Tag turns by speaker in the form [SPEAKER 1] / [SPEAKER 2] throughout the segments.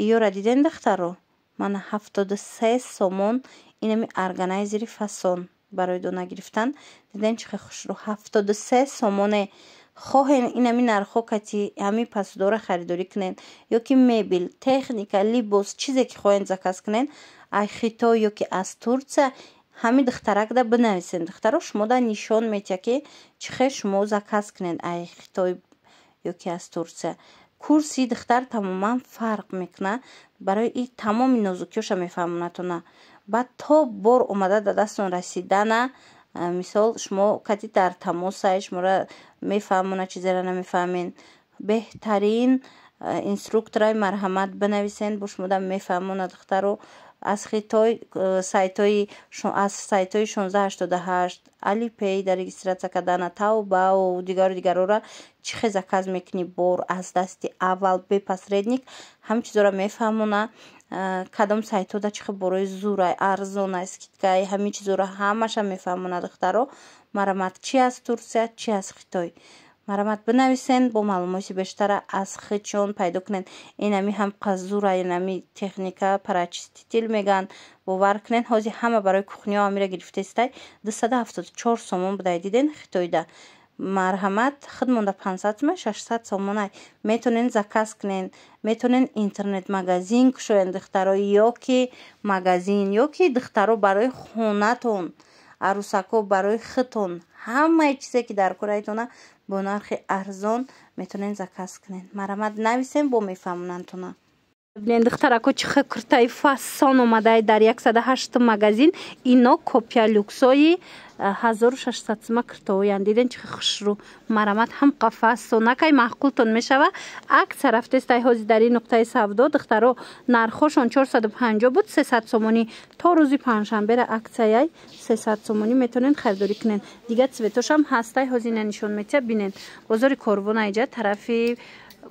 [SPEAKER 1] Иёра диден, духтаро? Мана, 73 сомон. Инами органайзери фасон барои дона гирифтан. Диден, чӣ хел хушрӯ? 73 сомоне. Хоҳен, инами нархҳо кати ҳамин посудора харидорӣ кунед ё ки мебел, техника, либос, чизе ки хоҳед заказ кунед аз Хитой ё ки аз Турсия, ҳамин духтаракда бинависед, духтаро. Шумода нишон метиҳад, ки чӣ хел шумо заказ кунед аз Хитой ё ки аз Турсия. Курси духтар тамоман фарқ мекунад. Барои и тамоми нозукиёша мефаҳмонатона. Баъд то бор омада дар дастон расидана, мисол, шумо кати дар тамосай, шуморо мефаҳмонад, чизеро намефаҳмед. Беҳтарин инструкторай. Марҳамат, бинависен, бо шумода мефаҳмонад, духтаро. Аз Хитой сайтҳои, аз сайтҳои 1688, Алипей дар регистрация кардана, Таобао, дигару дигарора чӣ хел заказ мекунӣ бор аз дасти аввал, бе посредник, ҳамин чизоро мефаҳмона. Кадом сайтҳода чӣ хел борои зурай, арзонай, скидкай, ҳамин чизоро ҳамаша мефаҳмона, духтаро. Марҳамат, чи аз Турсия, чи аз Хитой, марҳамат, бинависен, бо маълумоти бештара аз худшон пайдо кунед. Инами ҳам қазура, инами техника пароочиститель мегӯянд. Бовар кунед, ҳозир ҳама барои кухняҳо амира гирифтестай. 274 сомон будай, диден, Хитойда. Марҳамат, худ монда 500 сомон, 600 сомонай. Метавонен заказ кунен, метавонен интернет магазин кушоен, духтаро, ё ки магазин, ё ки, духтаро, барои хонатон, арӯсакҳо, барои худтон, ҳамаи чизе ки дар кораитона бо нархи арзон метавонен заказ кунед. Марҳамат, нависем, бо мефаҳмонандтона. Бинен, духтарако, чӣ хел куртаи фасон омадай дар 108 магазин. Ино копия люксои 1600 сума куртаоянд. Диден, чӣ хел хушрӯ? Марҳамат, ҳам қафасонакай маъқултон мешава. Акция рафтестай ҳозир дар ин нуқтаи савдо, духтаро. Нархошон 450 буд, 300 сомонӣ. То рӯзи панҷшанбера акцияй, 300 сомонӣ метавонед харидорӣ кунед. Дигар цветошам ҳастай, ҳозир ина нишон метиҳа, бинен. Бозори Корвон, айҷа тарафи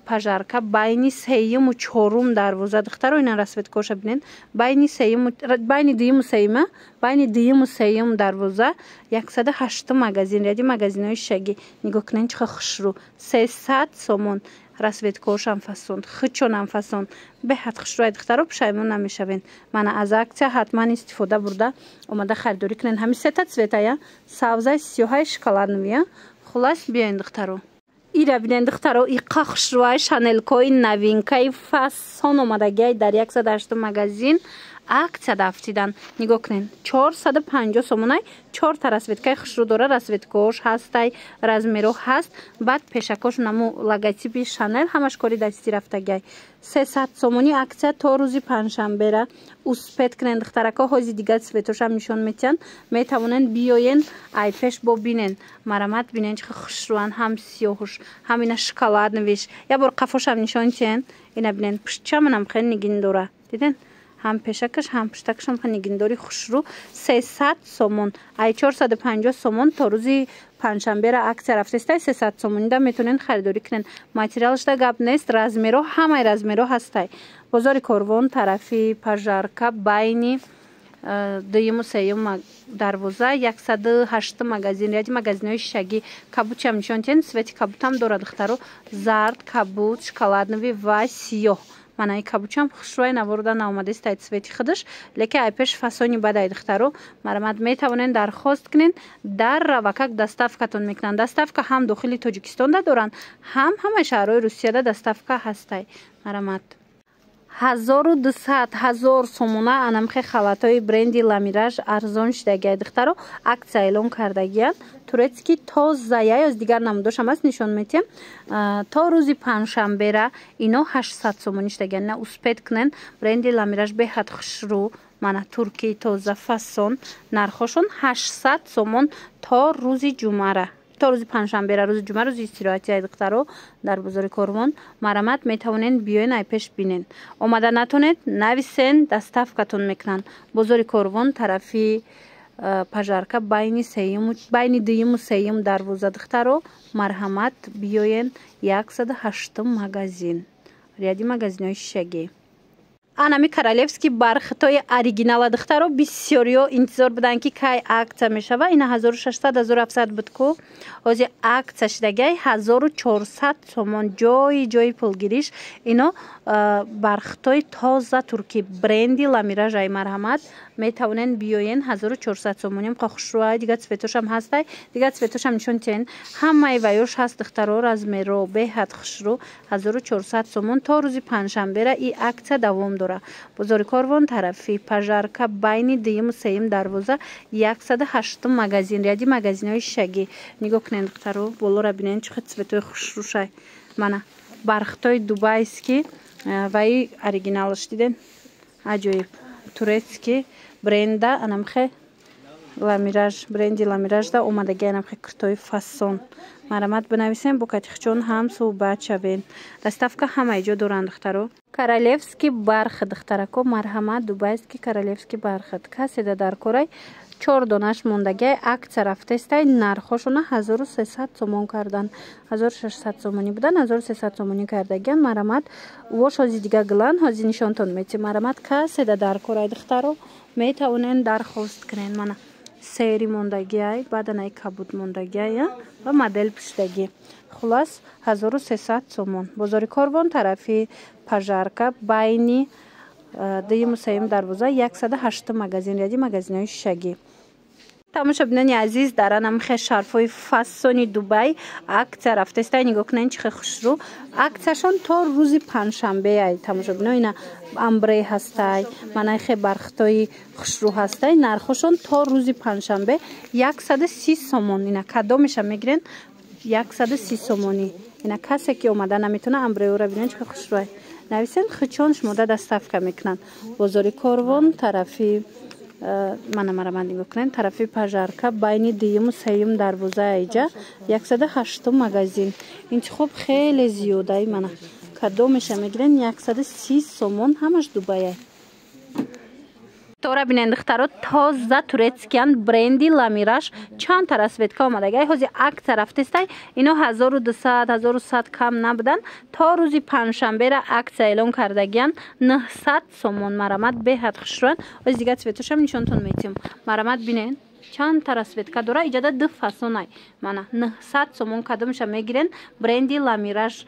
[SPEAKER 1] Пожарка, байни сеюму чорум дарвоза, духтаро. Ина расцветкоша бинен. Байни сеюму, байни дуюму сеюма, байни дуюму сеюм дарвоза, 108-ум магазин, ряди магазинҳои шишагӣ. Нигоҳ кунен, чӣ хел хушрӯ! 300 сомон. Расцветкошам фасон, хучонам фасон, беҳад хушрӯай, духтаро, пушаймон намешавен. Мана, аз акция ҳатман истифода бурда, омада харидорӣ кунен. Ҳами сета цветая: савзай, сиёҳай, шоколадновия. Хулас, биёен, духтаро. Ира бинен, духтаро, иқа хушрӯай! Шанелкои новинкаи фасон омадагиай дар 108 магазин. Акция дафтидан. Нигоҳ кунед, 450 сомонай. Чорта расцветкаи хушрӯ дора, расцветкош ҳастай, размеро ҳаст. Баъд пешакош наму логотипи Шанел, ҳамаш кори дастӣ рафтагиай. 300 сомонӣ, акция то рӯзи панҷшанбера. Успеть кунед, духтарако. Ҳози дигар цветошам нишон метиҳанд, метавонед биёен, ай пеш бо бинен. Марамат, бинен, чӣ хушрӯан! Ҳам сиёҳуш, ҳам ина шоколадновиш. Як бор қафошам нишон тиҳен. Ина бинен, пуштчаманам хеле нигин дора, диден? Ҳам пешакаш, ҳам пуштакашам нигиндори хушрӯ. 300 сомон, ай 450 сомон то рӯзи панҷшанбера акция рафтестай, 300 сомонида метавонед харидорӣ кунед. Материалашда гап нест, размеро, ҳамаи размеро ҳастай. Бозори Корвон, тарафи Пожарка, байни дуюму сеюм дарвоза, 108 магазин, ряди магазинҳои шишагӣ. Кабудчам нишон тиҳен, цвети кабудам дорад, духтаро: зард, кабуд, шоколадновый ва сиёҳ. Мана, и кабучам хушрӯй, наворода наомадестай цвети худаш, лекин ай пеш фасони бадай, духтаро. Марамат, метавонед дархост кунед, дар равакак доставкатон мекунанд. Доставка ҳам дохили Тоҷикистонда доранд, ҳам ҳамаи шаҳрҳои Русияда доставка ҳастай. Марамат, 1200, 1000 сомона. Анамхе халатҳои бренди Ламираж арзон шидагиай, духтаро, акция эълон кардагиянд. Турецкий тозая, ёз дигар намудошам аст, нишон метиҳам. То рӯзи панҷшанбера ино 800 сомонӣ шидагиянд. На, успеть кунен. Бренди Ламираж беҳад хушрӯ. Мана, туркии тоза, фасон. Нархошон 800 сомон то рӯзи ҷумъара, то рӯзи панҷшанбера. Рӯзи ҷумъа рӯзи истироҳатия, духтаро, дар бозори Корвон. Марамат, метавонед биёен, ай пеш бинен. Омада натонед, нависен, доставкатон мекунанд. Бозори Корвон, тарафи Пожарка, байни сеюму, байни дуюму сеюм дарвоза, духтаро. Марҳамат, биёен, 108-ум магазин, ряди магазинҳои шишагӣ. Анами королевский бархатои оригинала, духтаро, бисёриё интизор буданд, ки кай акция мешава. Ина 1600, 1700 буд ку, ҳозир акция шидагиай, 1400 сомон. Ҷои ҷои пулгириш. Ино бархатои тоза туркӣ, бренди Ламиражай. Марҳамат, метавонен биёен, 1400 сомоним. Хушрӯай, дига цветошам ҳастай, дига цветошам нишон тиҳен. Ҳамаи ваёш ҳаст, духтаро, размеро беҳад хушрӯ. 1400 сомон. То рӯзи панҷшанбера и акция давом дора. Бозори Корвон, тарафи Пожарка, байни дуюму сеюм дарвоза, 108-ум магазин, ряди магазинҳои шишагӣ. Нигоҳ кунед, духтаро, болора бинен, чӣ хел цветои хушрӯшай. Мана бархатои дубайский ваи оригиналаш, диден, аҷоиб, турецкий бренда. Анамхе Ламираж, бренди Ламиражда омадаги. Анамхе куртои фасон. Марамат, бинависем, бо катихчон ҳам суҳбат шавен. Доставка ҳамаи ҷо доранд, духтаро. Королевский бархат, духтарако, марҳамат, дубайский королевский бархат каседа дар корай, чор донаш мондагиай, акция рафтестай. Нархошона 1300 сомон кардан. 1600 сомонӣ будан, 1300 сомонӣ кардагиан. Марамат, вош ҳози дига гилан, ҳози нишонтон метим. Марамат, каседа дар корай, духтаро, метавонен дархост кунен. Мана сери мондагиай, баъданай кабуд мондагиай ва модел пуштагӣ. Хулас, 1300 сомон. Бозори Корвон, тарафи Пожарка, байни дуюму сеюм дарвоза, 108 магазин, ряди магазинҳои шишагӣ. Тамошобинони азиз, дар анамхе шарфҳои фасони Дубай акция рафтестай. Нигоҳ кунед, чӣ хел хушрӯ. Акцияшон то рӯзи панҷшанбеай, тамошобино. Ина амбре ҳастай, манайхе бархатои хушрӯ ҳастай. Нархошон то рӯзи панҷшанбе 130 сомон. Ина кадомеша мегирен, 130 сомонӣ. Ина касе ки омада наметавона, амбреора бинед, чӣ хел хушрӯай. Нависен, хучон шумода доставка мекунанд. Бозори Корвон, тарафи, мана, марамад, нигоҳ кунед, тарафи Пожарка, байни дуюму сеюм дарвоза, иҷа 108-ум магазин. Интихоб хеле зиёдай. Мана кадомеша мегирен, 130 сомон, ҳамаш Дубаяй. Тора бинен, духтаро, тоза турецкиян, бренди Ламираш. Чанд та расцветка омадагай. Ҳози акция рафтестай. Ино 1200, 1100 кам набудан. То рӯзи панҷшанбера акция эълон кардагиян, 900 сомон. Марамат, беҳад хушрӯян. Ҳози дига цветошам нишонтон метиҳам. Марамат, бинен, чанд та расцветка дора. Иҷада ду фасонай. Мана 900 сомон. Кадомша мегирен, бренди Ламираж,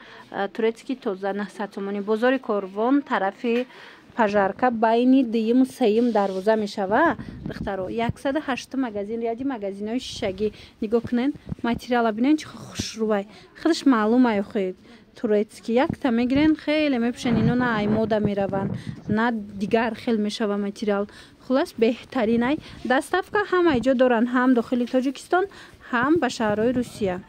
[SPEAKER 1] турецкий, тоза, 900 сомони. Бозори Корвон, тарафи Пожарка, байни дуюму сеюм дарвоза мешава, духтаро, 108 магазин, ряди магазинҳои шишагӣ. Нигоҳ кунен, материала бинен, чӣ хушрӯвай. Худаш маълумай, охи турецкий. Якта мегирен, хеле мепӯшен. Ино на аймода мераванд, на дигар хел мешава материал. Хулас, беҳтаринай. Доставка ҳамаи ҷо доранд, ҳам дохили Тоҷикистон, ҳам ба шаҳрҳои Русия.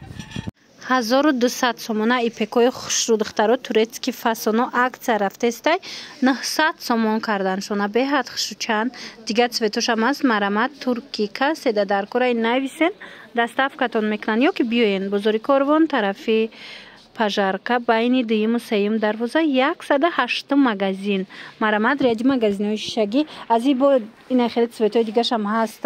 [SPEAKER 1] 1200 сомона ипекои хушрӯ, духтаро, турецкий фасоно. Акция рафтестай, 900 сомон карданшона. Беҳад хушрӯ, чанд дигар цветошам аст. Марамат, турки каседа дар кораи, нависен, доставкатон мекунанд ё ки биёен. Бозори Корвон, тарафи Пожарка, байни дуюму сеюм дарвоза, 108-ум магазин. Марамат, ряди магазинҳои шишагӣ. Аз и бо ина хеле цветҳои дигашам ҳаст.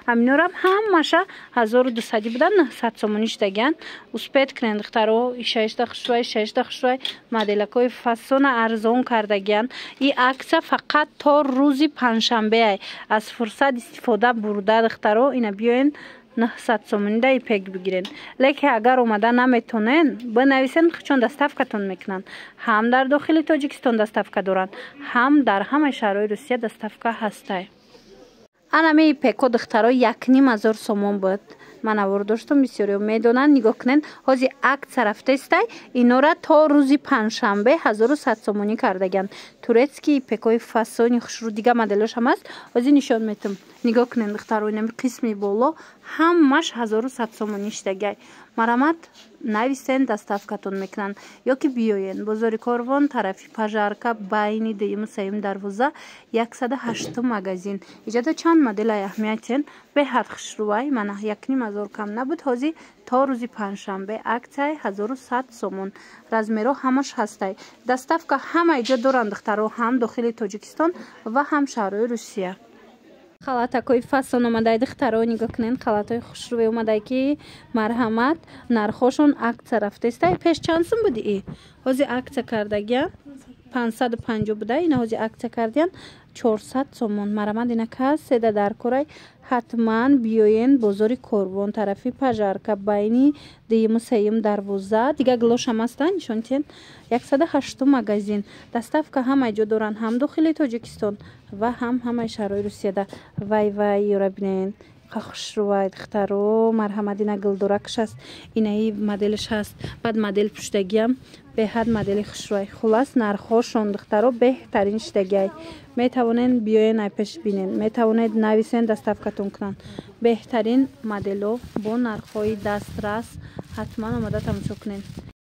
[SPEAKER 1] Ҳаминорам ҳамаша 1200 будан, 900 сомонӣ шудагиянд. Успеть кунед, духтаро. Ишаишта хушрӯай, ишаишта хушрӯай. Моделакҳои фасона арзон кардагиянд. И акция фақат то рӯзи панҷшанбеай. Аз фурсат истифода бурда, духтаро, ина биёен, 900 сомонӣ да ипек бигирен. Лекин агар омада наметонен, бинависен, чон доставкатон мекунанд. Ҳам дар дохили Тоҷикистон доставка доранд, ҳам дар ҳамаи шаҳрҳои Русия доставка ҳастай. Анами ипеко, духтаро, 1500 сомон буд, ман авор доштум, бисёриё медонанд. Нигоҳ кунед, ҳозир акция рафтестай. Инора то рӯзи панҷшанбе 1100 сомонӣ кардагианд. Турецкий ипекои фасони хушрӯ, дига моделошам ҳаст, ҳозир нишон метам. Нигоҳ кунед, духтаро, инами қисми боло ҳамаш 1100 сомонӣ шидагиай. Марамат, нависен, доставкатон мекунанд ё ки биёен. Бозори Корвон, тарафи Пожарка, байни дуюму сеюм дарвоза, 108-ум магазин. Иҷада чанд моделай, аҳамиятен, беҳад хушрӯвай. Мана, 1500 кам набуд, ҳозир то рӯзи панҷшанбе акцияи, 1100 сомон. Размеро ҳамаш ҳастай. Доставка ҳамаи ҷо доранд, духтаро, ҳам дохили Тоҷикистон ва ҳам шаҳрҳои Русия. Халатакҳои фасон омадай, духтаро, нигоҳ кунед, халатҳои хушрӯе омадай, ки марҳамат, нархошон акция рафтестай. Пеш чанд сум буди и? Ҳозир акция кардагия. 550 буда, ина ҳози акция кардиян, 400 сомон. Марамад, ина каседа дар корай, ҳатман биёен бозори Корвон, тарафи Пожарка, байни дуюму сеюм дарвоза. Дига гулошам ҳастанд, нишонтен. 108-ум магазин. Доставка ҳамаи ҷо доранд, ҳам дохили Тоҷикистон ва ҳам ҳамаи шаҳрҳои Русияда. Вай, вай, ёра бинен, хушрӯвай, духтаро. Марҳамат, ина гулдоракш аст, инаи моделш ҳаст, баъд модел пуштагиам беҳад модели хушрӯвай. Хуллас, нархҳошон, духтаро, беҳтарин шидагиай. Метавонед биёен, ай пеш бинен, метавонед нависен, доставкатон кунанд. Беҳтарин модело бо нархҳои дастрас, ҳатман омода тамошо кунед.